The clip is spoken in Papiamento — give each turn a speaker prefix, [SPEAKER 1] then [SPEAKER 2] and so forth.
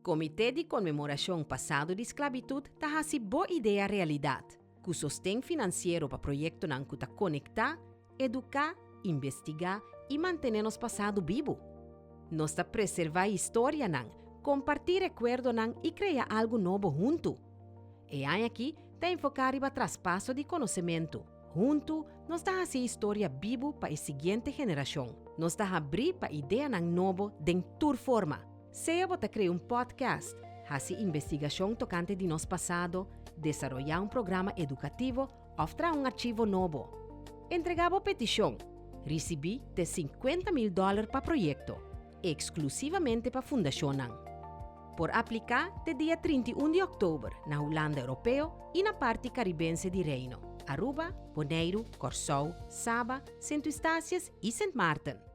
[SPEAKER 1] Komité di Konmemorashon Pasado di Sklabitut ta hasi bo idea realidat, ku sosten finansiero pa proyektonan ku ta konektá, eduká, investigá i mantené nos pasado bibu. Nos ta preservá historianan, kompartí rekuerdonan i krea algu nobo huntu. E aña akí ta enfoká riba traspaso di konosementu. Huntu nos ta hasi historia bibu pa e siguiente generashon. Nos ta habrí pa ideanan nobo den tur forma. Sea bo ta krea un podcast, hasi investigashon tokante di nos pasado, desaroyá un programa edukativo òf traha un archivo nobo. Entregá bo petishon. Risibí te 50.000 dòler pa proyekto, eksklusivamente pa fundashonnan. Por apliká te dia 31 di òktober na Hulanda Europeo i na parti karibense di Reino, Aruba, Boneiru, Kòrsou, Saba, Sint Eustatius i Sint Maarten.